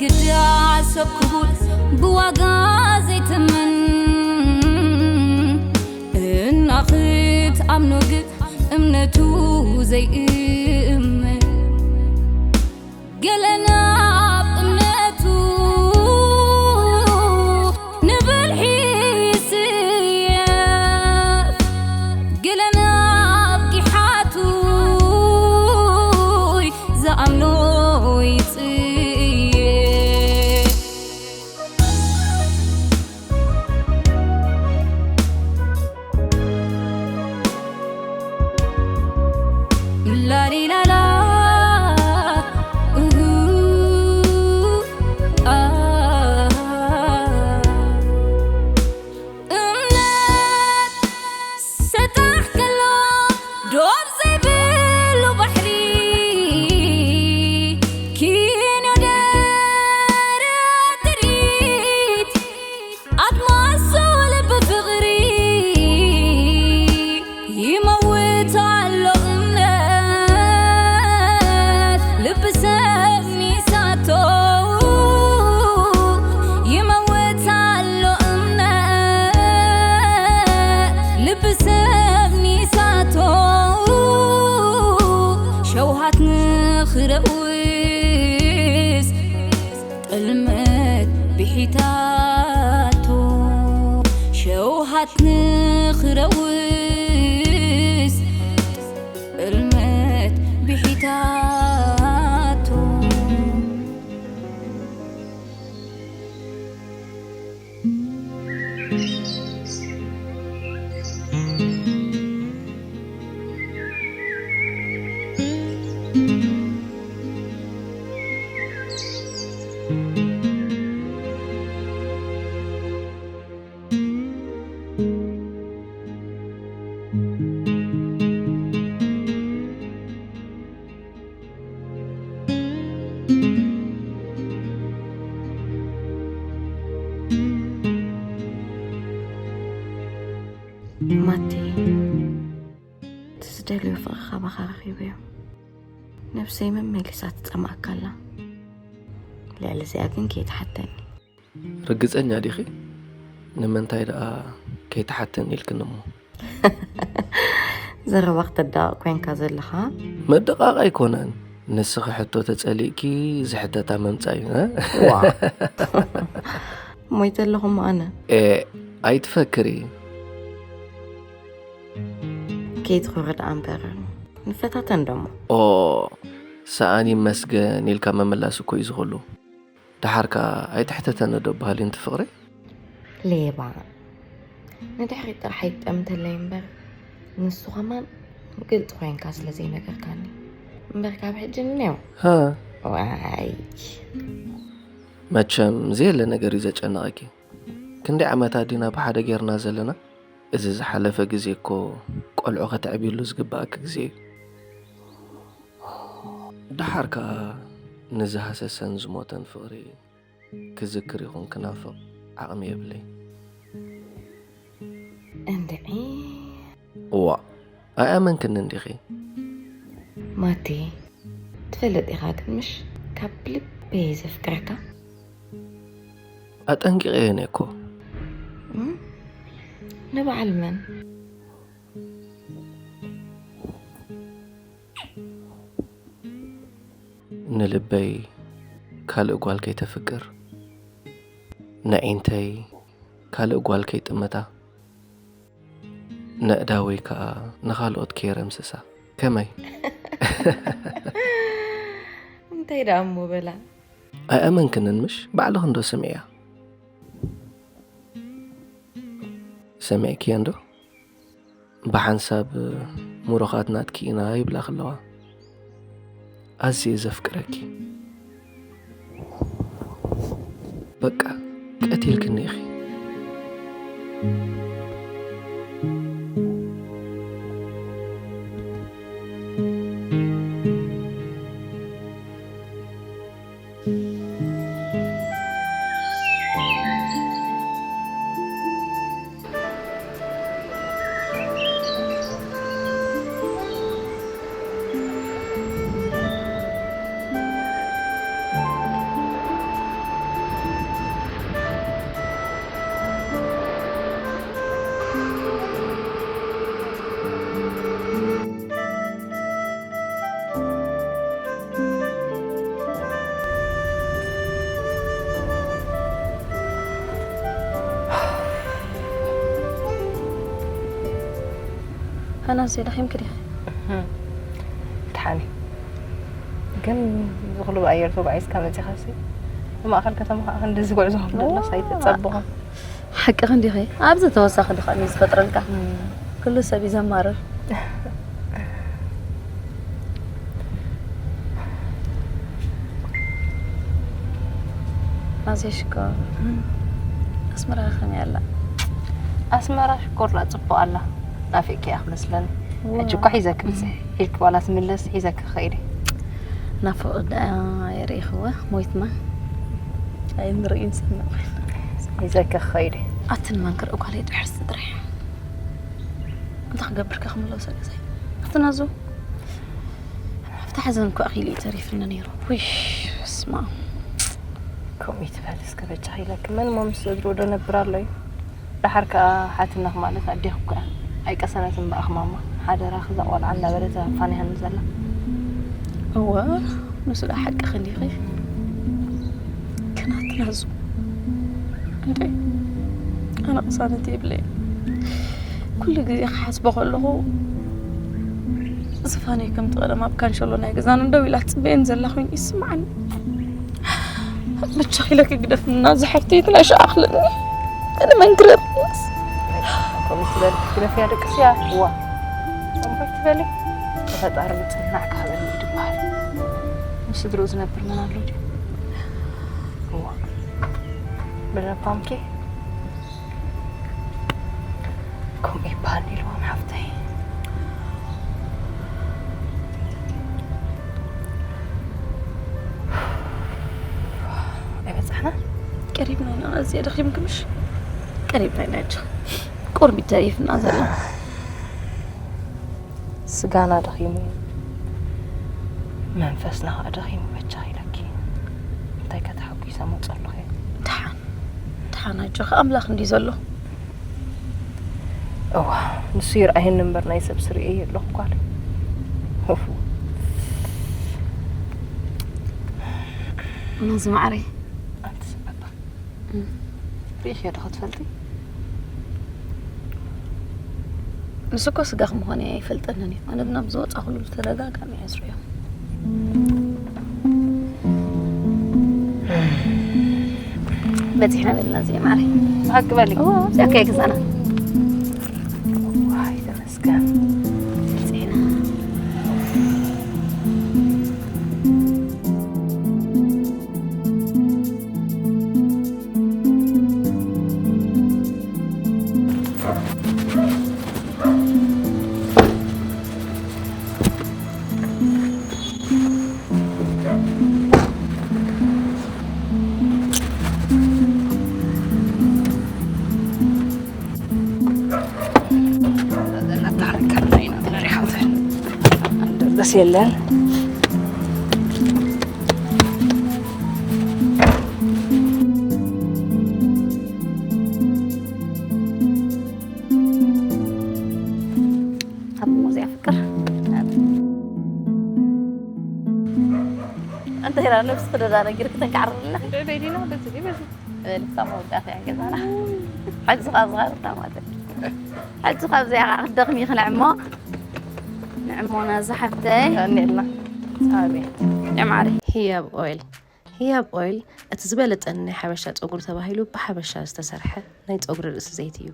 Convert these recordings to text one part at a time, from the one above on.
ግዳ ሰብ ክቡር ብዋጋ ዘይትምን፣ እና ክትኣምኖ ግን እምነቱ ዘይእምን። ገለ ናብ እምነቱ ንብልሒ ይስየፍ፣ ገለ ናብ ጊሓቱ ዝኣምኖ ይጽየፍ። ላሊላላ፣ ኡሁ፣ አ። እምነት ሰጣሕ ከሎ ዶብ ዘይብሉ ባሕሪ፣ ኪንዮ ደረት ትርኢት ኣድማሱ ልቢ ፍቕሪ ይመውት ኣሎ እምነት ልቢ ሰብ ሚሳቶ ይመውት ኣሎ እምነት ልቢ ሰብ ሚሳቶ ሸውሃት ንኽረውስ ጥልመት ብሒታቶ ሸውሃት ንኽረውስ ጥልመት ብሒታቶ። ማቲ፣ እቲ ዝደልዮ ፍቕሪ ካባኻ ረኺበዮ። ነብሰይ መመሊሳ ትጸማእካ ኣላ። ልዕሊ እዚኣ ግን ከይትሓተኒ። ርግጸኛ ዲኺ? ንምንታይ ደኣ ከይትሓተኒ ኢልክኒ እሞ? ዘረባ ክተዳቕቕ ኮይንካ ዘለኻ? ምድቓቕ ኣይኮነን። ንስኺ ሕቶ ተጸሊእኪ ዝሕተታ ምምጻእ እዩ፣ እ? ዋ። ሞይተ ኣለኹ እሞ ኣነ። ኤ፣ ኣይትፈክሪ። ከይትኾሪ ደኣ እምበር። ንፈታተን ደሞ። ኦ፣ ሰኣን ይመስገን ኢልካ ምምላስ እኮ እዩ ዝኹሉ። ደሓር ከኣ ኣይትሕተተኒ ዶ በሃሊ እንቲ ፍቕረይ? ሌባ። ንድሕሪት ጥራሕ ኣይግጠም እንተለይ እምበር፣ ንሱ ኸማን ግልጺ ኮይንካ ስለ ዘይነገርካኒ። እምበር ካብ ሕጂ ንኔው። ሃ? ዋይ። መቸም ዘየለ ነገር እዩ ዘጨንቐኪ። ክንደይ ዓመታት ዲና ብሓደ ጌርና ዘለና? እዚ ዝሓለፈ ግዜ እኮ ቆልዑ ከተዕብዩሉ ዝግብኣኪ ግዜ እዩ። ደሓር ከኣ ንዝሃሰሰን ዝሞተን ፍቕሪ ክዝክር ይኹን ክናፍቕ ዓቕሚ የብለይ። እንድዒ። እዋእ፣ ኣይኣመንክንን ዲኺ? ማቲ፣ ትፈልጥ ኢኻ ግን ምሽ ካብ ልበይ እየ ዘፍቅረካ። ኣጠንቂቐ እየ እኮ። እም? ንበዓል መን? ንልበይ ካልእ ጓል ከይተፍቅር፣ ንዒንተይ ካልእ ጓል ከይጥምታ፣ ነእዳወይ ከኣ ንኻልኦት ከየረምስሳ። ከመይ? እንታይ ደኣ እሞ በላ? ኣይኣመንክንን ምሽ? ባዕልኽንዶ ስምዕያ? ሰሚዕክየንዶ? ብሓንሳብ ምሩኻት ናትኪ ኢና ይብላ ከለዋ፣ ኣዝየ ዘፍቅረኪ። በቃ፣ ቀቲልክኒ ኢኺ። ኣናስ ደኺምኪ ዲኺ? እህም። ትሓኒ። ግን ዝኹሉ ብኣየር ተጓዒዝካ መጺኻሲ፣ ንማእኸል ከተማ ከዓ ክንድዚ ጉዕዞ ከም ዘሎስ ኣይትጸብኹን። ሓቅኺ እንዲኺ። ኣብዚ ተወሳኺ ድኻም እዩ ዝፈጥረልካ። እም። ኩሉ ሰብ እዩ ዘማርር። ኣዝየ ሽኮር። ኣስመራ ከመይ ኣላ? ኣስመራ ሽኮር ላ ጽቡቕ ኣላ። ናፊቅኪ እያ ክመስለኒ። ዋ። ሕጂ እኮ ሒዘኪ ምጽእ። ኢልኪ ዋላ ትምለስ ሒዘኪ ክኸይድ እየ። ናፍቖት ደኣ የርእይኽዋ ሞይትና። ኣይንርእይን ሰምዕ። ሒዘኪ ክኸይድ እየ። ኣትን መንክር እጓለይ ድሕር ስድሪ። እንታይ ክገብር ከ ክምለሶ ገዛይ? ኣቲ ናዙ፣ ኣብቲ ሓዘን እኮ ኣኺሉ እዩ ተሪፍኒ ነይሩ። ውሽ፣ በስመ ኣብ። ከምኡ ይትበል እስከ በጃኺ ኢለኪ። መን እሞ ምስ ስድርኡ ዶ ነብር ኣሎ እዩ? ደሓር ከኣ ሓትነኽ ማለት ኣዴኹ እኮ እያ። ኣይቀሰነትን ብኣኽ ማማ። ሓደራኺ እዛ ቆልዓ እንዳበለት እያ ኣፋኒሃኒ ዘላ። እወ፣ ንሱ ደኣ ሓቅኺ እንዲኺ። ግን ኣቲ ናዙ፣ እንዴ፣ ኣነ ቅሳነት የብለይን። ኩሉ ግዜ ክሓስቦ ከለኹ፣ ዝፋነይ ከምቲ ቀደም ኣብ ካንሸሎ ናይ ገዛና ደው ኢላ ትጽበየኒ ዘላ ኮይኑ ይስምዓኒ። ብቻ ኢለኪ ግደፍና፣ ዝሓፍተይ ትናሽ ኣኽልኒ። ኣነ መንክረብስ። ከምኡ ትበል፣ ግደፍያ ደቅስያ። ዋ። እምበር ትበሊ። ፈጣሪ ብጽናዕ ክሃበኒ እዩ ዝበሃል። ምስ ስድርኡ ዝነብር መን ኣሎ ድዩ? እዋ። ብለባምኪ። ከምኡ ይበሃል ኢልዎም ሓፍተይ። ኣይበጻሕና? ቀሪብና ኢና፣ ኣዝየ ደኺምኪ ምሽ? ቀሪብና ኢና፣ ሕጂ ቁርቢ ተሪፍና ዘሎ። ስጋና ደኺሙ፣ መንፈስና ኸኣ ደኺሙ፣ በጃኺ ኢለኪ። እንታይ ከተሓጒሰ መጸ ኣለኹ? ደሓን፣ ደሓን ኣጆኺ፣ ኣምላኽ እንድዩ ዘሎ። እዋ፣ ንሱ ይርኣየኒ እምበር ናይ ሰብ ስርኤ የለኹ ጓል። ኡፍ። ናዙ ማዕረይ። ኣንቲ ስበባ። እም። ርኢኽዮ ዶ ክትፈልጢ? ንሱ እኮ ስጋኺ ምዃኑ ኣይፈልጠንን እዩ። ኣነ ግን ኣብ ዝወጻኹሉ ብተደጋጋሚ እየ ዝርእዮ። በጺሕና በልና እዚኣ ማዕረይ። ብሓቂ በሊ። እዎ፣ ኣብዚኣ እኮ እየ ገዛና። ዋይ፣ ተመስገን። በጺሕና። ደስ የለን። ኣብ ሙዚያ ፍቅር። እንታይ ኢላ ነብስኺ ደዳ ነጊርኪ ተንቃዕርልና? እንድዒ በይዲና በዚ ድዩ በዚ? በሊ ክሳብ መወዳእታ እያ ገዛና። ሕጂ ኸኣ ዝቐርታ ማለት እዩ። ሕጂ ካብዚኣ ኸዓ ክትደኽሚ ኢኺ ንዕሞ። ንዕሞ ናዙ ሓፍተይ። ቀኒልና። ሳቢ። የማዕሪ። ህያብ ኦይል። ህያብ ኦይል እቲ ዝበለጸ ናይ ሓበሻ ጸጉሪ ተባሂሉ ብሓበሻ ዝተሰርሐ ናይ ጸጉሪ ርእሲ ዘይቲ እዩ።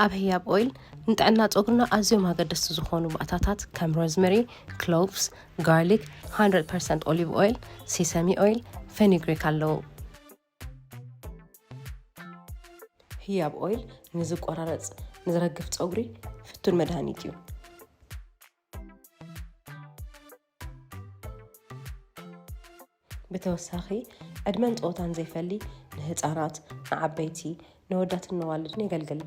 ኣብ ህያብ ኦይል ንጥዕና ጸጉርና ኣዝዮም ኣገደስቲ ዝኾኑ ባእታታት ከም ሮዝመሪ፣ ክሎቭስ፣ ጋርሊክ፣ ሃንድረድ ፐርሰንት ኦሊቭ ኦይል፣ ሴሰሚ ኦይል፣ ፌኒግሪክ ኣለዉ። ህያብ ኦይል ንዝቆራረጽ፣ ንዝረግፍ ጸጉሪ ፍቱን መድሃኒት እዩ። ብተወሳኺ፣ ዕድመን ጾታን ዘይፈሊ ንህጻናት፣ ንዓበይቲ፣ ነወዳትን ነዋልድን የገልግል።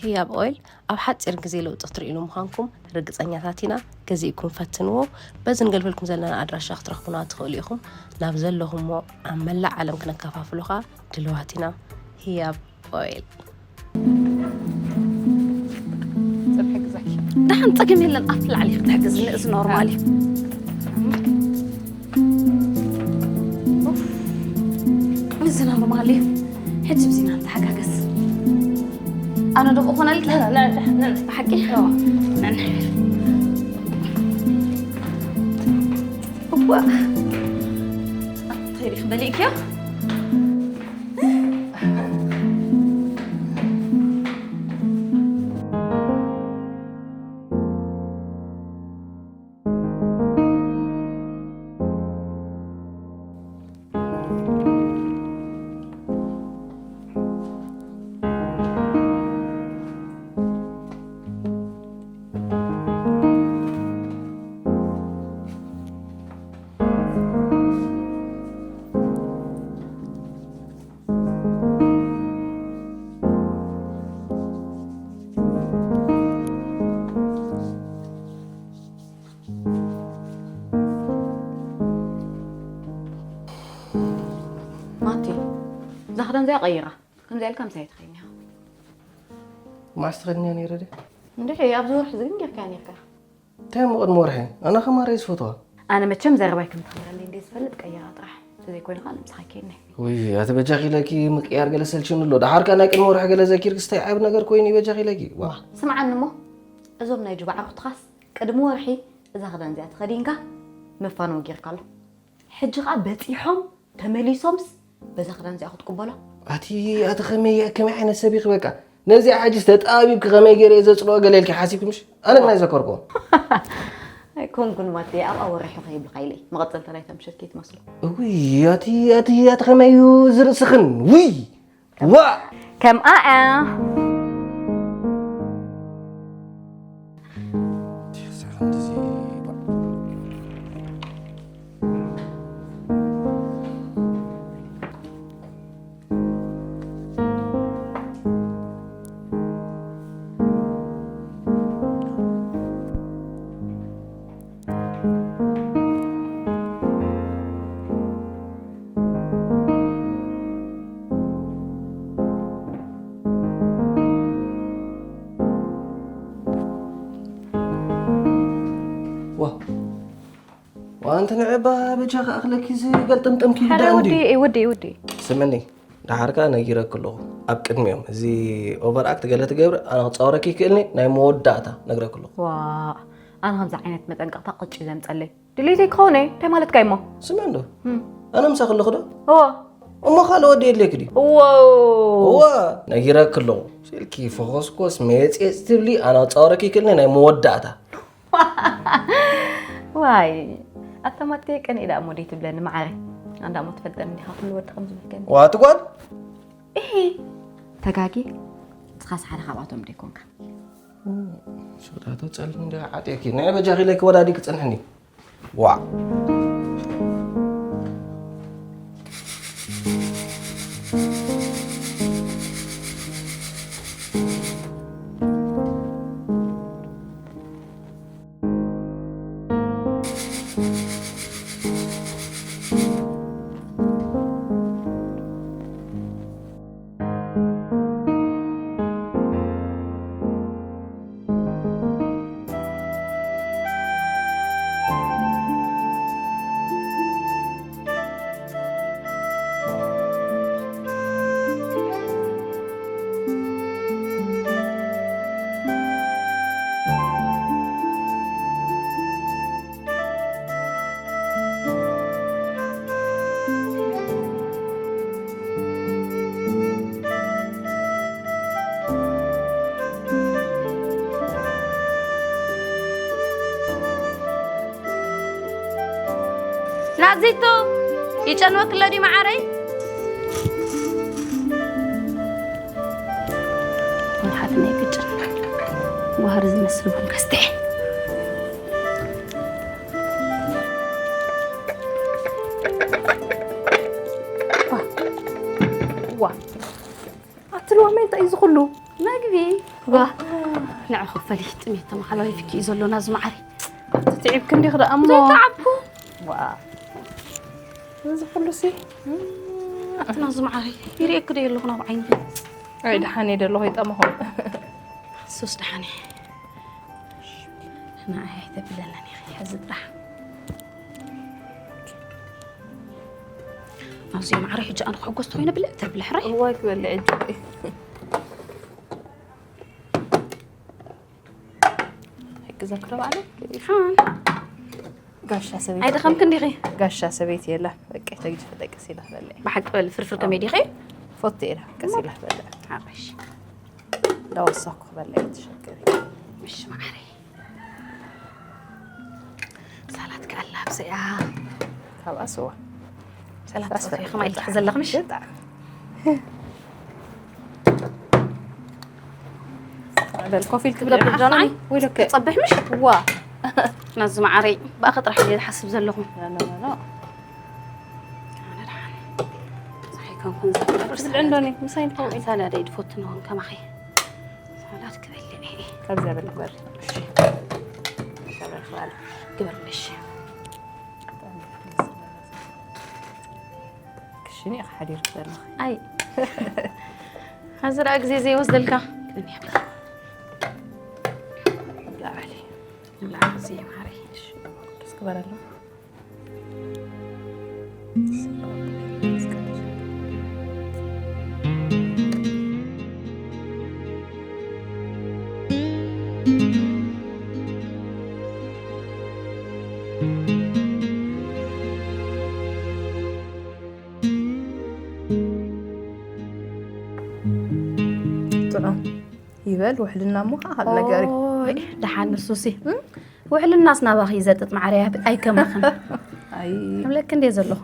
ህያብ ኦይል ኣብ ሓጺር ግዜ ለውጢ ክትርእይሉ ምዃንኩም ርግጸኛታት ኢና። ገዚእኩም ፈትንዎ። በዚ ንገልግልኩም ዘለና ኣድራሻ ክትረኽቡና ትኽእሉ ኢኹም። ናብ ዘለኹሞ ኣብ መላእ ዓለም ክነከፋፍሎ ኸኣ ድልዋት ኢና። ህያብ ኦይል። ጽብሒ ደሓን ጸገም የለን፣ ኣፍ ላዕሊ ክትሕግዝኒ እዚ ኖርማል እዩ። ኡፍ፣ እዚ ኖርማል እዩ። ሕጂ ብዚና ንተሓጋገዝ። ኣነ ዶ ክኾነልኪ? ላ፣ ላ፣ ላ፣ ላ፣ ላ። ብሓቂ? እዋ። ነን። እዋ። ትኸይዲ ክበሊ እኪዮ? ማቲ፣ እዛ ክዳን እዚኣ ቀይራ። ከምዚኣ ኢልካ ምሳይ ትኸይኒ ኢኻ። መዓስ ትኸድንያ ነይረ ድያ? እንድዒ፣ ኣብዚ ወርሒ እዚ ግን ጌርካያ ነይርካ። እንታይ እሞ ቅድሚ ወርሒ? ኣነ ከማረይ ዝፈትዋ። ኣነ መቸም ዘረባይ ከም ትኽብረለይ እንደ ዝፈልጥ ቀይራ ጥራሕ። እንተዘይኮይኑ ከዓ ንምሳኻ ከይኒ። ውይ፣ ኣቲ በጃኺ ኢለኪ ምቅያር ገለ ሰልችኒ ኣሎ። ደሓርካ ናይ ቅድሚ ወርሒ ገለ ዘኪርክስ እንታይ ዓቢ ነገር ኮይኑ እዩ በጃኺ ኢለኪ? ዋ። ስምዓኒ እሞ፣ እዞም ናይ ጁባ ዓርኩትኻስ ቅድሚ ወርሒ እዛ ክዳን እዚኣ ተኸዲንካ መፋነዊ ጌርካ ኣሎ። ሕጂ ኸኣ በጺሖም ተመሊሶምስ በዛ ክዳን እዚኣ ክትቅበሎ? ኣቲ፣ ኣቲ ከመይ፣ ከመይ ዓይነት ሰብ ኢኺ በቃ? ነዚኣ ሕጂስ ተጣቢብኪ ከመይ ገይረ እየ ዘጽልኦ ገለ ኢልኪ ሓሲብኪ ምሽ? ኣነ ግን ኣይዘከርኩ። ኣይኮንኩን ማቴ፣ ኣብኣ ወሪሑ ከይብልካ ኢለ እየ። መቐጸልታ ናይታ ምሸት ከይትመስሎ። እውይ፣ ኣቲ፣ ኣቲ፣ ኣቲ ከመይ እዩ ዝርእስኽን? ውይ! ዋ! ከምኣ እያ። ዋ፣ ዋ፣ ኣንቲ ንዕባ በጃ ከኣኽለኪ ዝገልጠምጠምኪ ሓደ ግዳ እንዲ። ወዲ፣ ወዲ፣ ወዲ። ስምኒ፣ ደሓርካ ነጊረክ ኣለኹ ኣብ ቅድሚኦም። እዚ ኦቨር ኣክት ገለ ትገብር፣ ኣነ ክጻወረኪ ይክእልኒ፣ ናይ መወዳእታ ነግረክ ኣለኹ። ዋ፣ ኣነ ከምዚ ዓይነት መጠንቀቕታ ቅጭ ዘምጸለይ። ድሌተይ ክኸውን እየ፣ እንታይ ማለትካ እሞ? ስምዒ እንዶ፣ እም። ኣነ ምሳኺ ኣለኹ ዶ? እዎ። እሞ ካልእ ወዲ የድልየኪ ድዩ? እዎ። እዎ፣ ነጊረኪ ኣለኹ። ስልኪ ፈኾስኮስ መየጽየጽ ትብሊ፣ ኣነ ክጻወረኪ ይክእልኒ ናይ መወዳእታ። ዋይ፣ ኣታ ማቴ ቀን ኢዳ እሞ ደይ ትብለኒ መዓረ። ኣንዳ እሞ ትፈልጠኒ ዲኻ ኩሉ ወዲ ከም ዝብልከኒ። ዋ፣ ትጓል? እሂ። ተጋጊ፣ ንስኻስ ሓደ ካብኣቶም ደይኮንካ። ሸውዳቶ ጸልም እንደ ዓጤኪ። ናይ በጃኺ ኢለኪ ወዳዲ ክጽንሕኒ። ዋ። ናዚቱ፣ ይጨንወክሎ ድዩ መዓረይ? ወላ ሓደ ናይ ቅጭን ጓህሪ ዝመስል ቡን ከስተ። ዋ፣ ዋ። ኣቲ ሎሚ እንታይ እዩ ዝኹሉ? መግቢ። ዋ። ንዑ ክፈሊ፣ ጥሜት ተመሓላሊፍኪ እዩ ዘሎ ናዙ መዓሪ። ትዕብኪ እንዲኺ ደኣ እሞ። ዘይተዓብኩ። ዋ። እዚ ኩሉ ሲ? ኣቲ ናዙ መዓሪ፣ ይርእየኪ ዶ የለኹ ናብ ዓይኒ? ኣይ፣ ደሓን እየ ደለኹ፣ ኣይጠመኹን። ሱስ ደሓን እየ። ንዓይ ኣይተብለንን ኢኺ፣ ሕዚ ጥራሕ። ኣብዚ ማዕረ ሕጂ ኣነ ክሕጎስ ተኾይነ ብልዕ ተብልሕ ራይ። እዋይ ክበልዕ ሕጂ። ሕግዘኪ ዶ ባዕለይ? ሓን። ጋሻ ሰበይቲ። ኣይደኸምክን ዲኺ? ጋሻ ሰበይቲ የላ። በቃ ተግጅ ፈጠቅስ ኢላ በልዕ። ብሓቂ በል ፍርፍር ከመይ ዲኺ? ፎቶ ኢላ ቀስ ኢላ በልዕ። ሓቐሽ። ዳወሳኩ በልዕ ትሸገሪ። ምሽ ማዕረ። ሳላት ከኣላ ብሰያ። ካብኣ ስዋ። ሳላት ጸፊ ከማይ ትሕዘለኽ ምሽ? ብጣዕሚ። በል ኮፍ ኢልክ ትብለ ብርዶ ንዓይ? ወይ ዶከ ጸብሕ ምሽ? ዋ ናዚ ማዓረይ ብኣኸ ጥራሕ እየ ዝሓስብ ዘለኹ። ኖ ኖ ኖ ኣነ ደሓን። ፀሓይ ከንኩን ዘፍርስ ስልዕ እንዶኒ ምሳይ ንከው ሳላደይ ድፎት ንሆን ከማኸ ሳላት ክበልዕ እየ። ካብዚያ በል ግበር። ግበር ምሽ። ክሽን ኢኻ ሓዲርክ ዘለኻ። ኣይ ሐዚ ደኣ ግዜ ዘይወስደልካ። ግን ይሕበር። ላዕሊ ንብላዕ ግዜ ማረይ። ደስ ክበረልና። ጥዑም ይበል ውሕልና እሞ ከዓ ካልእ ነገር እዩ። ኦይ፣ ደሓን ንሱሲ። ውሕልናስ ናባኺ ይዘጥጥ ማዕረያ ኣይከማኽን። ኣይ እብለክ እንዴ ዘለኹ።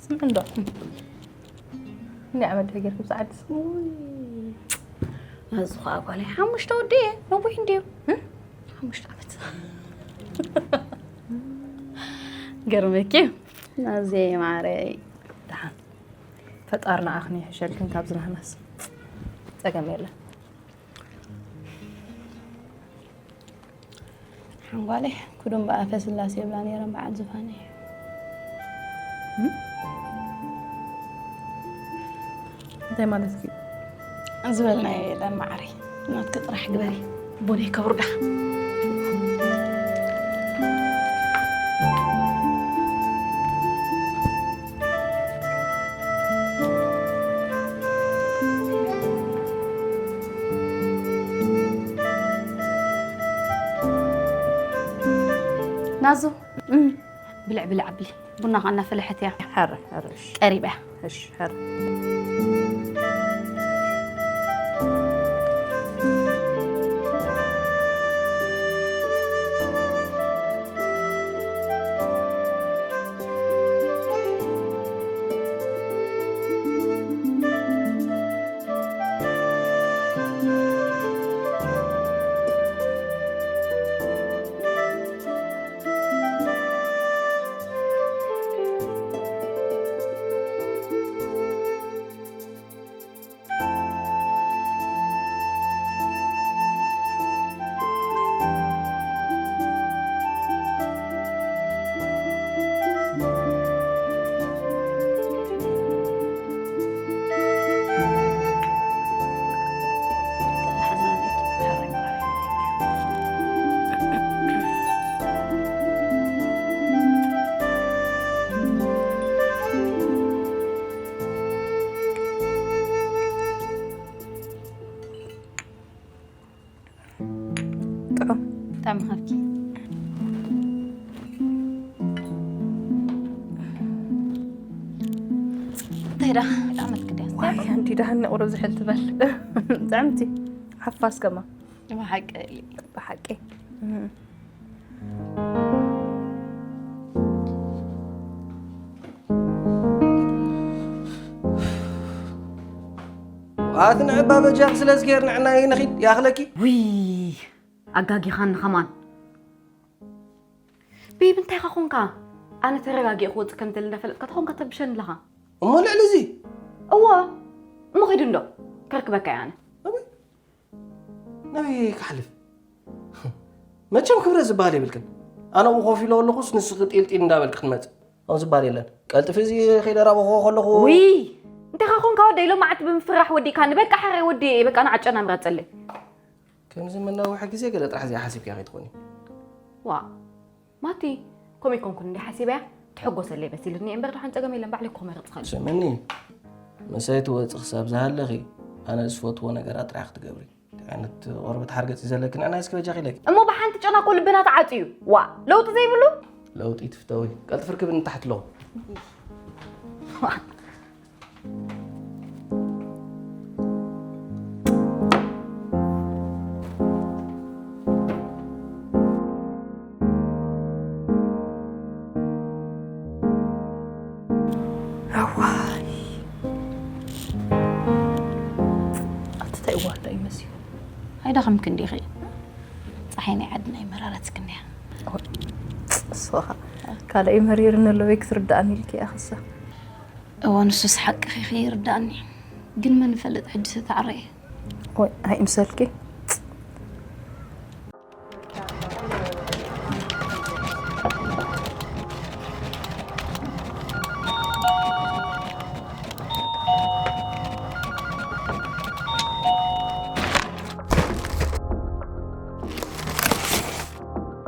ስምዕ እንዶ እንዲ ዓመት ተገርኩም ሰዓት ናዚ ኸዓ ጓለይ ሓሙሽተ ወዲ እየ ነዊሕ እንድዩ። ሓሙሽተ ዓመት። ገርመኪ ናዚ ማዕረይ። ደሓን ፈጣሪ ንዓኽን ይሕሸልክን ካብ ዝናህናስ ፀገም የለን። ሓንጓለይ ኩዱም ብኣፈ ስላሴ ይብላ ነይረን በዓል ዝፋነይ። እንታይ ማለት እዩ? ዝበልናዮ የለን ማዓረይ፣ ናትኪ ጥራሕ ግበሪ። ቡነይ ከብሩ ደሓ ናዙ ብልዕ ብልዕ ኣብሊ ቡና ኸዓ እናፈለሐት እያ። ሕረ ሕረ እሺ ቀሪባ እያ። እሺ ሕረ ጥዑም ተምሃርኪ እንታይ ዳ ጣዕመት ክድያ ዋይ ኣንቲ ደሃን ቁሩብ ዝሕል ትበል ጥዕምቲ ሓፋስ ከማ ብሓቂ ብሓቂ ኣቲ ንዕባ በጃኺ ስለዚ ጌር ንዕና ይንኺድ ያኽለኪ ውይ ኣጋጊኻኒ ኸማን ቤብ እንታይ ኻ ኾንካ ኣነ ተረጋጊ ክወፅእ ከም ተል እንዳፈለጥካ ተኾንካ ተብሸን ኣለኻ እሞ ልዕሊ እዚ እዋ እሞ ኺድ እንዶ ከርክበካ እየ ኣነ ናበይ ክሓልፍ መቸም ክብረት ዝበሃል የብልክን ኣነኡ ኮፍ ኢሎ ኣለኹስ ንስኺ ጢልጢል እንዳበልክ ክትመፅእ ከም ዝበሃል የለን ቀልጥፊ እዚ ከይደራበኹ ከለኹ ውይ እንታይ ኻ ኾንካ ወደይ ሎማዓት ብምፍራሕ ወዲእካኒ በቃ ሓራይ ወዲየ እየ በቃ ንዓጨና ምረፀለይ ከምዚ መናውሒ ግዜ ገለ ጥራሕ እዚኣ ሓሲብካ ከይትኾኒ ዋ ማቲ፣ ከምኡ ይኮንኩን እንዲ ሓሲበያ ትሕጎሰለይ መሲልኒ እምበር፣ ደሓን ጸገም የለን፣ ባዕለይ ክመርጽ ኸእል። ስምኒ፣ ምሳይ ትወፂ ክሳብ ዝሃለኺ ኣነ ዝፈትዎ ነገራት ጥራሕ ክትገብሪ። እንታይ ዓይነት ቆርበት ሓርገፅ እዩ ዘለኪ? ንዕናይ እስኪ በጃኺ ኢለኪ። እሞ ብሓንቲ ጨና እኮ ልብና ተዓፅዩ። ዋ፣ ለውጢ ዘይብሉ? ለውጢ ትፍተዊ። ቀልጥፍ ርክብኒ ንታሕቲ ኣለኹ። እዋይ፣ ኣብቲ እንታይ እዋን ዶ ይመስል? ኣይደኸምክን ዲኺ? ፀሓይ ናይ ዓድና ይመራረፅክን እያ። እሱ ኸዓ ካልኣይ መሪርኒ ኣሎ ወይ ክትርድኣኒ ኢልኪ እያ ክሳ። እወ፣ ንሱስ ሓቅኺ ኢኺ፣ ይርድኣኒ። ግን መን ይፈልጥ ሕጂ ተታዕረየ? ወይ ኣይምሰልኪ።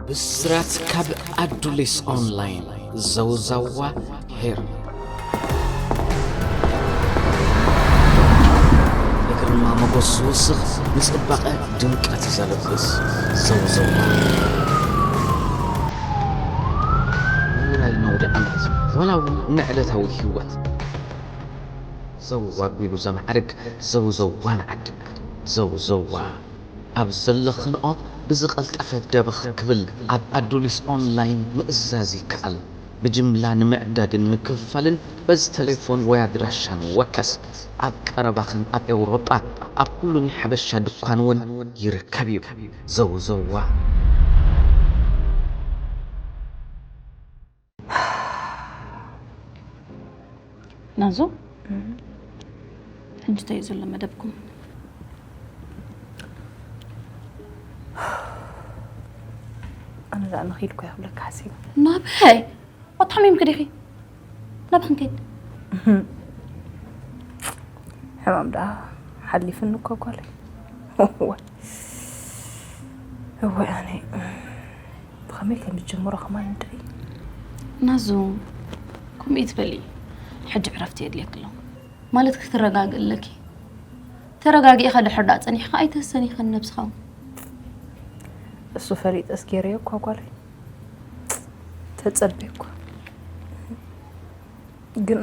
ብስራት ካብ ኣዱሊስ ኦንላይን። ዘውዘዋ ሄር። ንግርማ ሞገስ ዝውስኽ፣ ንጽባቐ ድምቀት ዘልብስ። ዘውዘዋ። ንውራይ ነውዲ ዓመት፣ ዋላ እውን ንዕለታዊ ህይወት። ዘውዋ ኣቢሉ ዘማዕርግ፣ ዘውዘዋ ንዓድና። ዘውዘዋ። ኣብ ዘለኽንኦ ብዝቐልጠፈ ደበኽ ክብል ኣብ ኣዱሊስ ኦንላይን ምእዛዝ ይከኣል። ብጅምላ ንምዕዳግን ምክፍፋልን በዚ ተሌፎን ወይ ኣድራሻ ንወከስ። ኣብ ቀረባኽን ኣብ ኤውሮጳ ኣብ ኩሉ ናይ ሓበሻ ድኳን እውን ይርከብ እዩ። ዘውዘዋ። ናዙ፣ ሕጂ እንታይ እዩ ዘሎ መደብኩም? ኣነ ደኣ ንኺድ እኮ እየ ክብለካ ሓሲበ። ናበይ? ኣታሚምኪ ዲኺ? ናበይ ክንከይድ? ሕማም ደኣ ሓሊፍኒ እኮ ጓለይ። እወ። እወ ኣነ። ብኸመይ ከም ዝጅምሮ ከማን እንድዒ። ናዙ፣ ከምኡ ይትበሊ። ሕጂ ዕረፍቲ የድልየኪ ኣሎ። ማለት ክትረጋግእ ኣለኪ። ተረጋጊእኻ ድሕር ደኣ ጸኒሕኻ ኣይተሰኒኸን ነብስኻ። እሱ ፈሊጠስ ገይረዮ እኳ ጓለይ። ተጸበየ እኳ። ግን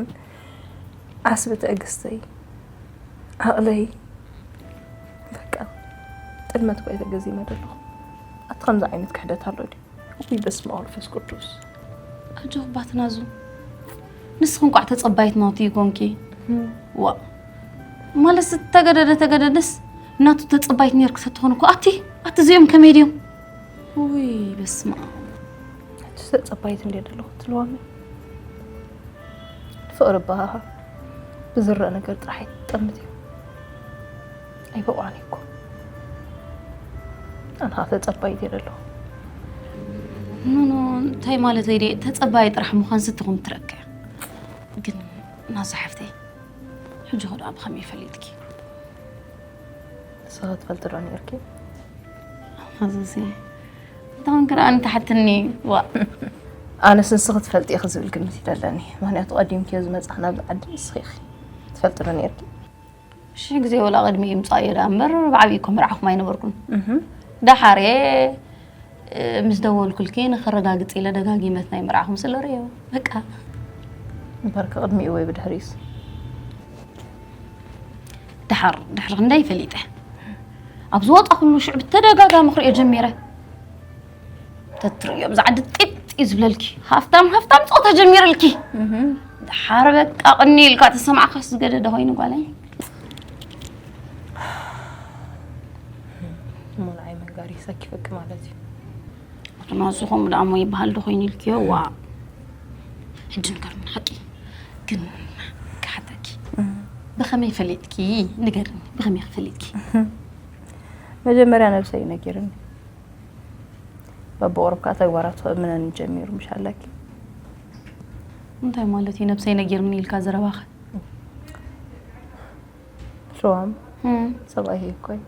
ዓስቢ ትዕግስተይ፣ ዓቕለይ፣ በቃ ጥልመት እኳ እየ ተገዚመ ዘለኹ። ኣቲ ከምዚ ዓይነት ክሕደት ኣሎ ድዩ? ውይ በስመ ኣብ ወመንፈስ ቅዱስ። ኣጆኺ ባትናዙ፣ ንስኺ እንቋዕ ተጸባይት ናቱ ይኮንኪ። ዋ፣ ማለት ተገደደ ተገደደስ ናቱ ተጸባይት ነርክ ተትኾን እኮ ኣቲ፣ ኣቲ እዚኦም ከመይ ድዮም? ውይ በስመ ኣብ። ሕጂ ተጸባይት እንድየ ዘለኹ ትልዋሚ። ፍቕሪ ኣበሃሃ ብዝረአ ነገር ጥራሕ ኣይትጠምት እዩ። ኣይፍቕራን እኮ። ኣነ ኸኣ ተጸባይት እየ ዘለኹ። ኖ፣ ኖ፣ እንታይ ማለተይ ድየ? ተጸባይ ጥራሕ ምዃን ስትኹም ትረክዕ። ግን ናዙ ሓፍተይ፣ ሕጂ ኸ ደኣ ብኸመይ ፈሊጥኪ? ንስኺ ትፈልጢ ዶ ነይርኪ? ናዙ፣ እንታይ ኮንኪ ደኣ ንትሓትኒ? ዋ። ኣነስ ንስኺ ትፈልጢ ኢኺ ዝብል ግምት እዩ ዘለኒ። ምኽንያቱ ቀዲምክዮ ዝመጻኽና ኣብዚ ዓዲ ንስኺ ኢኺ። ትፈልጢ ዶ ነይርኪ? ሽሕ ግዜ ወላ ቅድሚ ይምጻእ እየ ደኣ እምበር ብዓብዪ እኮ መርዓኹም ኣይነበርኩን። እህ። ደሓር እየ፣ እ፣ ምስ ደወልኩልኪ ንኸረጋግጽ ኢለ ደጋጊመት ናይ መርዓኹም ስለ ርእዮ። በቃ። እምበርከ ቅድሚኡ ወይ ብድሕሪኡስ? ደሓር፣ ድሕሪ ክንደይ ፈሊጠ። ኣብ ዝወጣ ኩሉ ሽዑ ብተደጋጋሚ ክርእዮ ጀሚረ። ተትርእዮ ብዛ ዓዲ ጢጥ እዩ ዝብለልኪ። ሃፍታም፣ ሃፍታም ጾታ ጀሚርልኪ። እህ። ደሓር በቃ ቅኒ ኢልካ ተሰማዕካስ ዝገደደ ኮይኑ ጓለይ። እሞ ንዓይ መንጋሪ ሰኪፈኪ ማለት እዩ። ኣቶ ናዙ ከምኡ ደኣ እሞ ይበሃል ዶ ኮይኑ ኢልክዮ? ዋ። ሕጂ ንገርኒ ሓቂ። ግን ክሓተኪ። እህ። ብኸመይ ፈሊጥኪ? ንገርኒ፣ ብኸመይ ፈሊጥኪ? መጀመርያ ነብሰይ ነጊርኒ። በብቑሩብ ከኣ ተግባራቱ ክእምነኒ ጀሚሩ፣ ምሽ ኣለኪ። እንታይ ማለት እዩ? ነብሰይ ነጊርኒ ኢልካ ዘረባኸ? ሽዋም፣ እም። ሰብኣይ እኮ እዩ።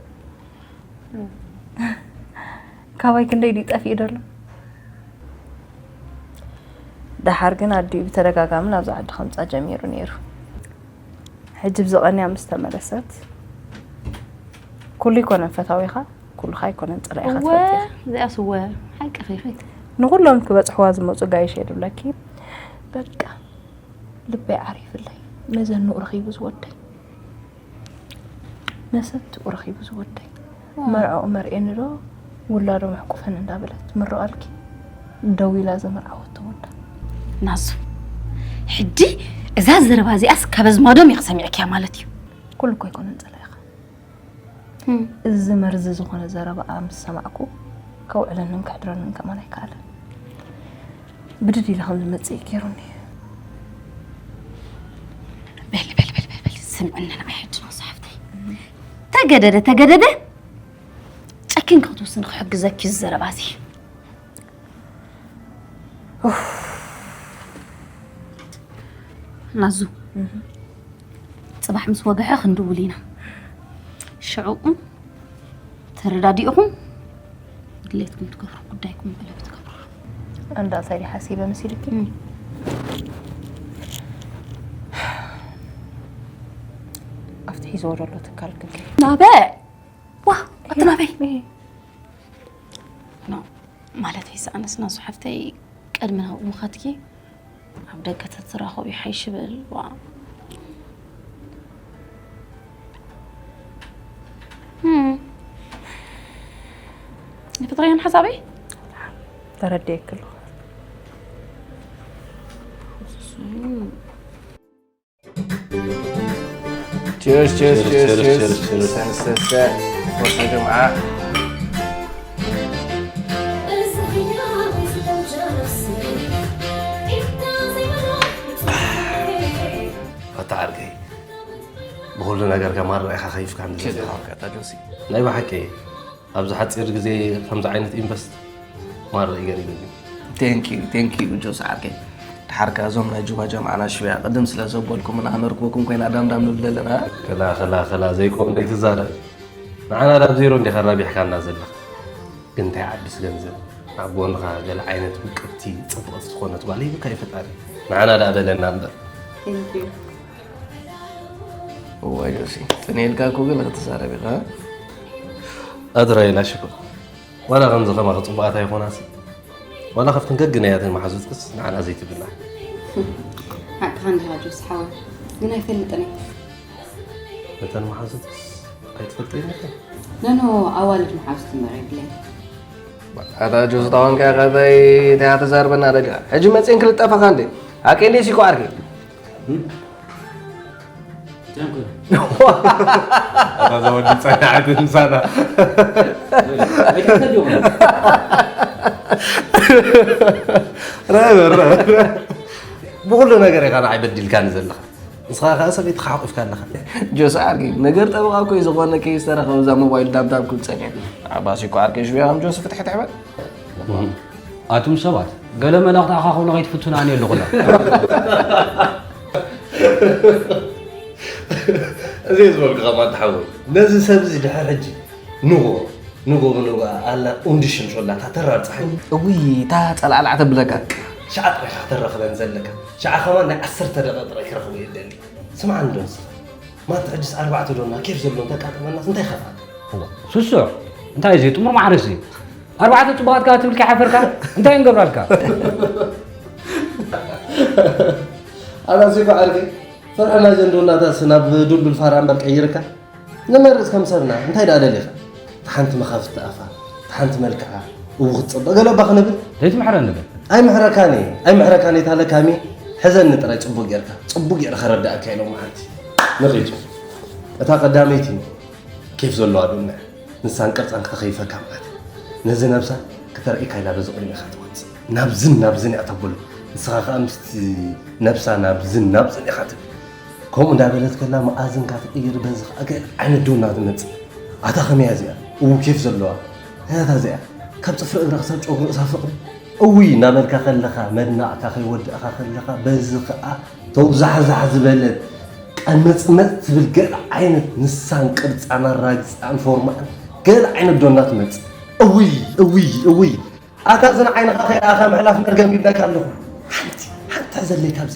ካባይ ክንደይ ድዩ ጠፊኡ ደሎ? ደሓር ግን ኣዲኡ ብተደጋጋሚ ናብዛ ዓዲ ከምጻ ጀሚሩ ነይሩ። ሕጂ ብዝቐንያ ምስ ተመለሰት፣ ኩሉ ኣይኮነን ፈታዊኻ፣ ኩሉኻ ኣይኮነን ጸላኢኻ እወ፣ ትፈልጥ ኢኻ። እዚኣስ እወ፣ ሓቂ ኺኺ። ንኹሎም ክበጽሕዋ ዝመጹ ጋይሽ እየ ድብለኪ። በቃ፣ ልበይ ዓሪፍለይ። መዘንኡ ረኺቡ ዝወደይ። መሰትኡ ረኺቡ ዝወደይ። ዋው። መርዓኡ መርኤኒ ዶ፣ ውላዶ መሕቁፈኒ እንዳበለት ትምርቐልኪ። ደው ኢላ ዘመርዓወቶ ወዳ። ናዙ፣ ሕጂ እዛ ዘረባ እዚኣስ ካብ ኣዝማዶም ኢኺ ሰሚዕክያ ማለት እዩ። ኩሉ እኮ ኣይኮነን ጸላኢኻ። እም። እዚ መርዚ ዝኾነ ዘረባ ምስ ሰማዕኩ፣ ከውዕለንን ከሕድረንን ከማን ኣይከኣለን። ብድድ ኢለ ከም ዝመጽእ እዩ ገይሩኒ። በል፣ በል፣ በል፣ በል፣ በል፣ ስምዕኒ ንዓይ ሕጂ ናዙ ሓፍተይ። ተገደደ፣ ተገደደ፣ ጨኪንኪ ክትውስኒ ክሕግዘኪ እዩ እዚ ዘረባ እዚ። ኡፍ። ናዙ፣ እህ። ጽባሕ ምስ ወግሐ ክንድውል ኢና። ሽዑ ተረዳዲእኹም ድሌትኩም ትገብሩ፣ ጉዳይኩም ብለብ ትገብሩ። እንዳ ሳይዲ ሓሲበ መሲልኪ? እም። ኣብቲ ሒዝዎ ዘሎ ትካል ክንከይ? ናበ? ዋ፣ ኣቲ ናበይ? እህ። ኖ፣ ማለት ይሰኣነስ ናዙ ሓፍተይ፣ ቅድሚ ናብኡ ምኻድኪ ኣብ ደገ ተትራኸቡ ይሓይሽ ይብል። ዋ። እም። ይፍጥረያን ሓሳበይ? ተረዲኤኪ ኣለኹ። እም። Cheers, cheers, cheers, cheers, cheers. ሰንሰሰ፣ ወሰ ጅምዓ። ኣታ ዓርከይ፣ ብኹሉ ነገርካ ማራ ኢኻ ከይፍካ ንዘለኻ። ኬፍ ኢኻ ጆሲ። ናይ ብሓቂ፣ ኣብዚ ሓጺር ግዜ ከምዚ ዓይነት ኢንቨስት ማራ እዩ ገሪሙኒ። Thank you, thank you ጆሲ ዓርከይ። ድሓር ከኣ እዞም ናይ ጁባ ጀምዓና ሽውያ ቅድም ስለ ዘበልኩምን ኣነርክበኩም ኮይና ዳምዳም ንብል ኣለና። ክላ፣ ክላ፣ ክላ፣ ዘይኮም ዘይትዛረብ። ንዓና ዳብ ዜሮ እንዲኻ ኣራቢሕካና ዘለኻ። ግን እንታይ ዓብስ ገንዘብ፣ ኣብ ጎንኻ ገለ ዓይነት ውቅብቲ፣ ጽብቕቲ ዝኾነት ጓል ሂብካ እዩ ፈጣሪ። ንዓና ደኣ በለና እምበር። Thank you። እዋይ ጆሲ፣ ጽን ኢልካ እኮ ገለ ክትዛረብ ኢኻ። ኣድራይ ላሽኮ። ዋላ ከምዚ ከማኺ ጽቡቓት ኣይኾናስ። ዋላ ካብተን ገግናያተን መሓዙትክስ ንዓና ዘይትብላ። ሓቅኻ እንዲኻ ጆሲ ሓወይ፣ ግን ኣይፈልጥን እየ። ነተን መሓዙትክስ ኣይትፈልጥን ኢኺ? ነኖ ኣዋልድ መሓዙት እምበር ኣይብለይን። ኣታ ጆሲ ታዋንካ ኢኻ እንታይ፣ እንታይ ተዛርበና ደሊኻ? ሕጂ መጺኤን ክልጠፋኻ እንዴ? ኣቄሌሲ እኮ ዓርከይ። እንታይ ኮን? ኣታ ዘወዲ ጸናዕቲ ምሳና። ኣይተሰዲኹም። ረበር፣ ረበር። ብኹሉ ነገር ኢኻ ንዓይ በዲልካኒ ዘለኻ። ንስኻ ከኣ ሰበይትኻ ሓቂፍካ ኣለኻ። ጆሲ ዓርከይ፣ ነገር ጠበቓ እኮ እዩ ዝኾነ ኬስ ተረኸበ እዛ ሞባይል ዳብዳብ ክብል ጸኒሐ። ዓባሲ እኮ ዓርከይ ሽውያ ከም ጆሲ ፍትሒ ትሕበል። ኣቱም ሰባት፣ ገለ መላእኽቲ ኣኻኹብሎ ከይትፍቱን ኣነ ኣለኹላ። እዚ ዝበልኩኻ ማንታ ሓወይ፣ ነዚ ሰብ እዚ ድሕር ሕጂ ንጎ፣ ንጎ ብንጎ ኣላ ኡንዲ ሽምሾላ፣ እታ ተራር ጸሓይ። እውይ፣ እታ ጸላዕላዕ ተብለካ። ሸዓ ጥራይ ኢኻ ከተራኽበን ዘለካ። ሸዓ ከማን ናይ ዓሰርተ ደቂቕ ጥራይ ክረኽቦ እየ ዝደሊ። ስምዓኒ ዶ ንስኻ? ማታ ሕጅስ ኣርባዕተ ዶና ኬፍ ዘሎ እንተቃጠመናስ እንታይ ይኸፍኣካ? እዋ፣ ስሱዕ፣ እንታይ እዚ ጥሙር ማሕረስ እዩ? ኣርባዕተ ጽቡቓት ከኣ ትብል ከይሓፈርካ፣ እንታይ ንገብራልካ? ኣታ እዚ እኮ ዓርከይ፣ ፍርሒ ናይዘን ዶናታስ ናብ ዱልዱል ፋራ እምበር ቀይርካ። ንመርጽ ከም ሰብና፣ እንታይ ደኣ ደሊኻ? እታ ሓንቲ መኻፍቲ ኣፋ፣ እታ ሓንቲ መልክዓ፣ እው ክትጸበ፣ ገለ እባ ክንብል? ዘይትምሕረኒ በል። ኣይምሕረካን እየ፣ ኣይምሕረካን እየ፣ እታ ለካሚ፣ ሕዘኒ ጥራይ ጽቡቕ ጌርካ፣ ጽቡቕ ጌረ ከረድኣካ ኢሎም መዓልቲ። ንኺድ። እታ ቀዳመይቲ፣ ኬፍ ዘለዋ ዶና እያ። ንሳን ቅርጻን ክተኸይፈካ ማለት እዩ። ነዚ ነብሳ ክተርእየካ ኢላ በዚ ቅድሜኻ ትወጽእ። ናብዝን ናብዝን እያ ተብሎ። ንስኻ ከኣ ምስቲ ነብሳ ናብዝን ናብዝን ኢኻ ትብል። ከምኡ እንዳበለት ከላ መኣዝንካ ትቕይር፣ በዚ ከኣ ገለ ዓይነት ዶና ትመጽእ። ኣታ ከመይ እያ እዚኣ? እው ኬፍ ዘለዋ። እንታይ እያ እዚኣ? ካብ ጽፍሪ እግራ ክሳብ ጨጉሪ ርእሳ ፍቕሪ። እውይ እናበልካ ከለኻ፣ መድናቕካ ከይወዳእካ ከለኻ፣ በዚ ከኣ ተውዛሕዛሕ ዝበለት ቀመጽመጽ ትብል ገለ ዓይነት ንሳን ቅርጻን ኣራግጻን ፎርማን ገለ ዓይነት ዶና ትመጽእ። እውይ፣ እውይ፣ እውይ። ኣታ እዚ ንዓይንኻ ከይረኣኻ ምሕላፍ መርገም ይብለካ ኣለኹ። ሓንቲ እንታይ ዘድለይ ካብዚ?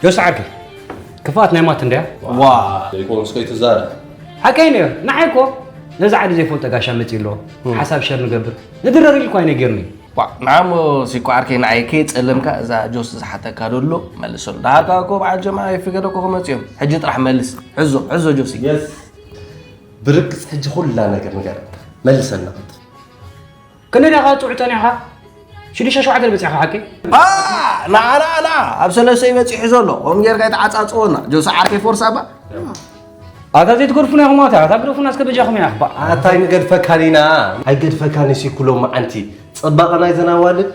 ዮስ ዓርከይ፣ ክፍኣት ናይ ማት እንድያ። ዋ ዘይኮንስ ከይትዛረብ። ሓቀይ ነዮ፣ ንዓይ እኮ ነዚ ዓዲ ዘይፈልጦ ጋሻ መጺኡ ኣሎ። ሓሳብ ሸር ንገብር ንድረር ኢልኳ ኣይነገርኒ። ዋ ንዓሞ ሲኮ ዓርከይ ንዓይ ከይጸለምካ እዛ ጆስ ዝሓተካ ደሎ መልሰሉ። ደሓርካ እኮ በዓል ጀማ ኣይፍገደ እኮ ክመጽኦም። ሕጂ ጥራሕ መልስ። ሕዞ ሕዞ ጆሲ። የስ ብርግጽ ሕጂ ኩላ ነገር ንገረና። መልሰና ቅልጥፍ። ክንደይ ዳኻ ጽውዕ ጸኒሕኻ? ሽዱሽተ ሸውዓተ በጺሕኻ ሓቂ? ንዓና ንዓ ኣብ ሰለስተ እዩ በጺሑ ዘሎ። ከምኡ ጌርካ ኣይተዓጻጽወና። ጆሲ ዓርከይ ፎርሳ እባ። ኣታ ዘይትገድፉና ኢኹም ኣታ ኣታ ግደፉና እስከ በጃኹም ኢኻ። ኣታ ኣይንገድፈካን ኢና። ኣይገድፈካን ሲ ኩሎም መዓንቲ ጽባቐ ናይ ዘናዋልድ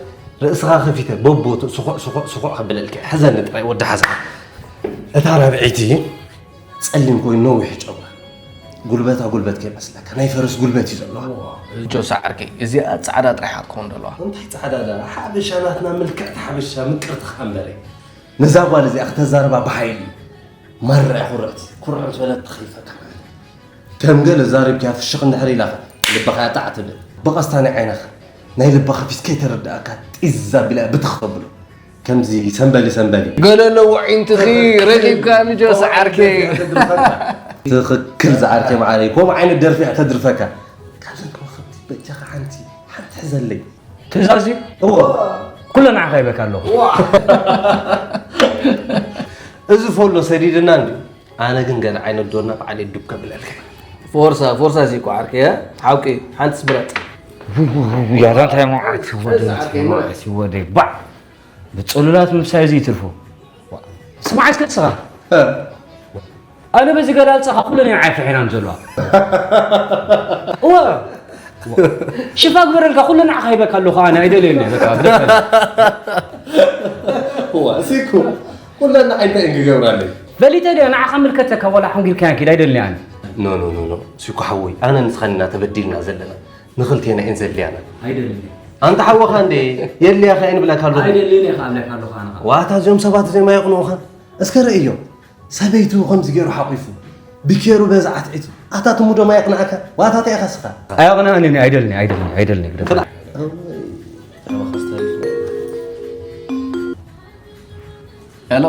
ርእስኻ ከፊተ ቦቦ ስኹዕ ስኹዕ ስኹዕ ከብለልካ ሕዘኒ ጥራይ ወዲ ሓዛ። እታ ራብዒቲ ጸሊም ኮይኑ ነዊሕ ጨጉራ ጉልበታ ጉልበት ከይመስለካ ናይ ፈረስ ጉልበት እዩ ዘለዋ። ጆሳ ዓርከይ እዚኣ ጻዕዳ ጥራሕ ክትኮን ዘለዋ። እንታይ ጻዕዳ ዳ ሓበሻ ናትና ምልክዕቲ ሓበሻ ምቅርቲ ከኣ እምበረ ነዛ ጓል እዚኣ ክተዛርባ ብሓይሊ እዩ። ማራ ኩርዕቲ ኩርዕ ምስ በለት ተኸይፈካ ማለት እዩ። ከም ገለ ዛሪብኪያ ፍሽኽ እንድሕር ኢላኻ ልብኻ እያ ጣዕ ትብል። ብቐስታ ናይ ዓይንኻ ናይ ልባ ከፊት ከይተረድኣካ ጢዝ ኣቢላ እያ ብትኽ ተብሎ። ከምዚ ሰምበሊ ሰምበሊ። ገለ ኣለዎ ዒንትኺ ረኺብካ ንጆስ ዓርከይ። ትኽክል ዝዓርከይ መዓረይ ከምኡ ዓይነት ደርፊ እያ ተድርፈካ። ካብዘን ከዋኽብቲ በጃኻ ሓንቲ ሓንቲ ሕዘለይ። ትእዛዝ እዩ እዎ ኩለ ንዓኻ ይበካ ኣለኹ። እዚ ፎሎ ሰዲድና እንዲ ኣነ ግን ገለ ዓይነት ዶና በዓል ዱብ ከብለልካ። ፎርሳ ፎርሳ እዚ እኮ ዓርከይ ሓቂ ሓንቲ ስብረጥ። ያዛ እንታይ መዓት ወደ መዓት ወደ ባዕ ብጽሉላት ምብሳይ እዚ ይትርፎ። ስማዕ እስከ ንስኻ ኣነ በዚ ገላልጻኻ ኩለን እየን ዓይፍሒናን ዘለዋ። እወ ሽፋ ግበረልካ ኩለን ንዓኻ ሂበካ ኣለኹ ኣነ ኣይደልየኒ በቃ ግደፈኒ። እዋ ሲኩ ኩለን ንዓይ እንታይ እንክገብራለይ? ፈሊጠ ድያ ንዓኻ ምልከተካ ዋላ ሓንጊርካያን ኪድ ኣይደልኒ ኣነ። ኖ ኖ ኖ ኖ ሲኩ ሓወይ ኣነ ንስኻን ኢና ተበዲልና ዘለና ንኽልቴና እየን ዘድልያና። ኣይደልኒ። ኣንታ ሓወኻ እንዴ የድልያኻ እየን ብለካ ኣለኹ። ኣይደልየን እየ ከኣ ብለካ ኣለኹ ኣነ ከኣ። ዋታ እዚኦም ሰባት እዚኦም ኣየቕንዑኻን እስከ ርእዮም። ሰበይቱ ከምዚ ገይሩ ሓቂፉ ብኬሩ በዚ ዓትዒቱ ኣታ ትሙዶ ማይ ኣቕንዓካ ዋታ እንታይ ኢኻ ስኻ? ኣየቕንኣንን ኣይደልኒ ኣይደልኒ ኣይደልኒ ግደፍ። ሄሎ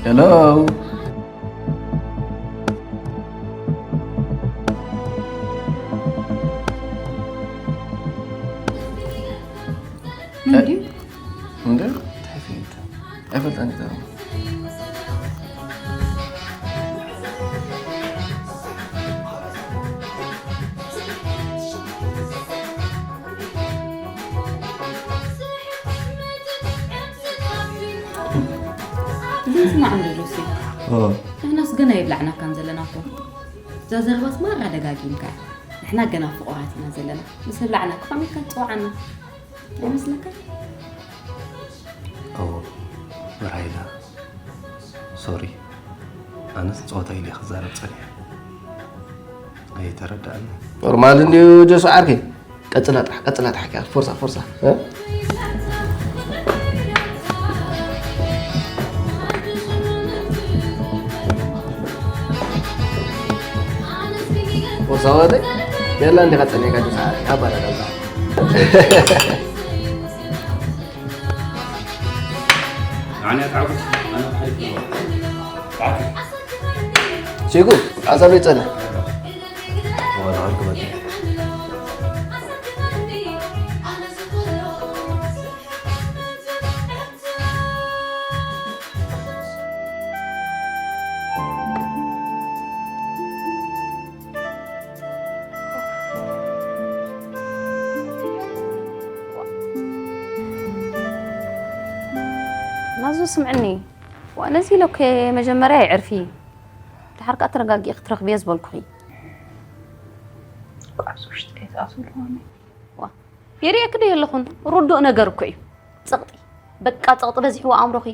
ሄሎ ምንድዩ? እንደ ኣይፈልጣን ይዛረቡ ስማዕ እንዶ ጆሲ፣ ንሕናስ ገና የብላዕናካን ዘለና እኮ። እዛ ዘረባስ ማራ ደጋጊምካ። ንሕና ገና ፍቑራት ኢና ዘለና። ምስ ኣብላዕናካ ከመይ ኢልካ ትጽውዓና? ኣይመስለካን? ኦ ራይዳ ሶሪ ኣነስ ጸወታ ኢለ ክዛረብ ጸኒሐ ኣይተረዳእኒ። ኖርማል እንድዩ ጀሱ ዓርከይ። ቀጽላ ጥራሕ ቀጽላ ጥራሕ ኪያ ፎርሳ ፎርሳ። ፎርሳ ወደ የላ እንዲኻ ጸኒዕካ ጀሱ ዓርከይ ኣባዳ ቀልጣ። ኣነ ኣትዓጉስ ኣነ ሓሪፍ ነው። ሴጉ ሓሳብ ይጸንሕ። ናዙ ስምዕኒ፣ ዋ ነዚ ኢለ እኮ መጀመርያ የዕርፊ፣ ድሓር ከኣ ተረጋጊእኺ ክትረኽብዮ ዝበልኩኺ። ኣብዚ ውሽጢ ከይትኣትዊ ኣለኹ ኣነ። ዋ የርእየኪ ዶ የለኹን? ርዱእ ነገር እኮ እዩ። ጸቕጢ፣ በቃ ጸቕጢ በዚሕዎ ኣእምሮኺ።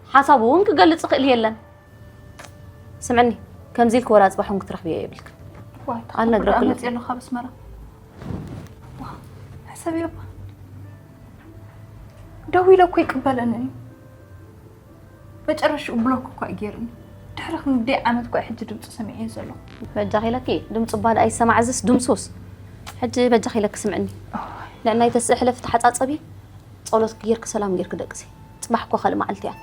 ሓሳቡ እውን ክገልጽ ይኽእል የለን። ስምዕኒ፣ ከምዚ ኢልኪ ወላ ጽባሕ እውን ክትረኽብዮ የብልክን። ዋይ፣ ኣልነግረክን ኣለኹ። መጽእ ኣለኹ ካብ ኣስመራ። ዋ፣ ሕሰብዮ እባ። ደዊለ እኮ ይቅበለኒ እዩ። መጨረሽኡ ብሎክ እኳ እዩ ገይሩኒ። ድሕሪ ክንደይ ዓመት እኳ እዩ ሕጂ ድምፁ ሰሚዐዮ ዘለኹ። በጃኺ ኢለኪ፣ ድምፁ እባ ደኣ ይሰማዕ፣ እዝስ ድምፁስ። ሕጂ በጃኺ ኢለኪ ስምዕኒ። ንዕናይ ተስእ ሕለፊ ተሓጻጸቢ፣ ጸሎት ጌርኪ ሰላም ጌርኪ ደቅሲ። ጽባሕ እኮ ካልእ መዓልቲ እያ።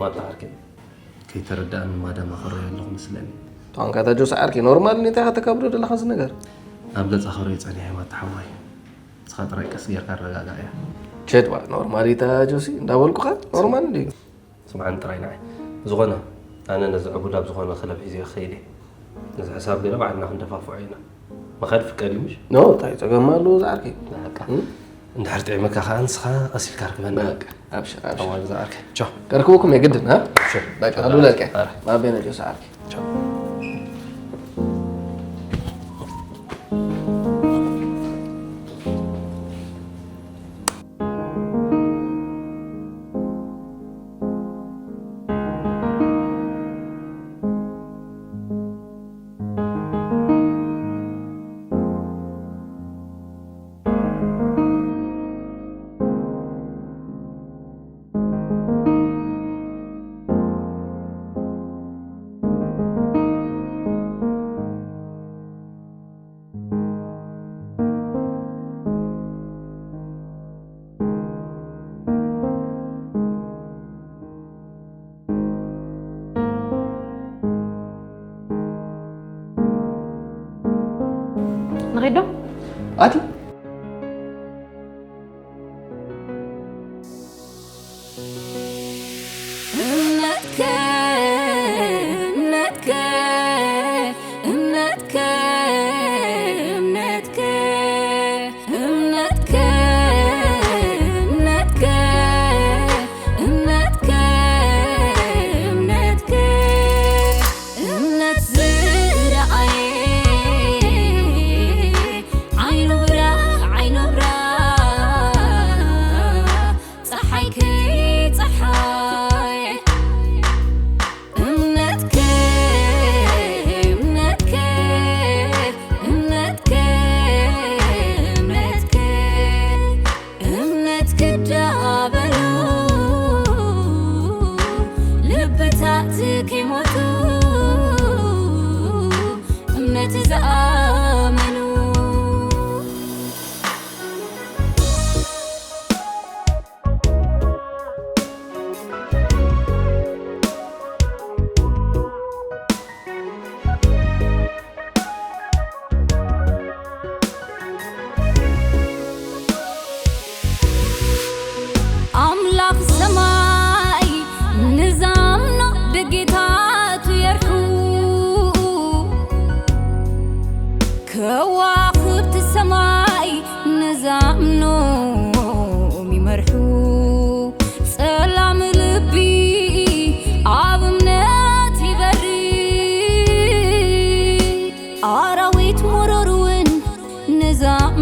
ማጣ ዓርከይ፣ ከይተረዳእኒ ማዳም ኣኸረዮ ኣለኹ መስለኒ። ቷንካ እታ ጆሲ ዓርከይ፣ ኖርማል ኔታ ኢኻ ተካብዶ ዘለኻ እዚ ነገር? ኣብ ገጻ ኸረዮ ጸኒሐ ማጣ ሓወይ። ንስኻ ጥራይ ቀስ ጌርካ ኣረጋግኣያ። ቸድ ባ፣ ኖርማል እታ ጆሲ እንዳበልኩኻ ኖርማል እንድዩ። ስምዓኒ ጥራይ ንዓይ። ብዝኾነ ኣነ ነዚ ዕቡድ ኣብ ዝኾነ ክለብ ሒዘዮ ክኸይድ እየ። ነዚ ሕሳብ ገለ ባዕልና ክንደፋፍዖ ኢና። ምኻድ ፍቀድ እዩ ምሽ? ኖ፣ እንታይ ጸገም ኣለዎ ዝዓርከይ? በቃ። እም? እንድሕር ጥዒመካ ከኣ ንስኻ ቀስ ኢልካ ርክበና። በቃ፣ ኣብሽር፣ ኣብሽር። ኣዋን ዝዓርከይ። ቻው። ከርክበኩም የግድን፣ አ? ኣብሽር። በቃ፣ ቻው፣ ኣሉላ ዝዓርከይ። ኣረ። ማቤነ ጆሲ ዓርከይ። ቻው። ንኺዶ? ኣቲ እምነትከ እምነትከ እምነትከ እምነትከ እምነትከ እምነትከ እምነትከ እምነትከ እምነት ዝረኣየ ዓይኑ ብራ ዓይኑ ብራ ፀሓይ ከይፀሓየ እምነትከ እምነትከ እምነትከ እምነትከ እምነት ክዳበሉ ልብታት ከይሞቱ እምነት ዝኣመኑ ኣምላኽ ሰማይ ንዛምኖ ደጌታቱ የርሑ ከዋኽብቲ ሰማይ ንዛምኖም ይመርሑ ጸላም ልቢ ኣብ እምነት ይበሪ ኣራዊት መሮር እውን ንዛም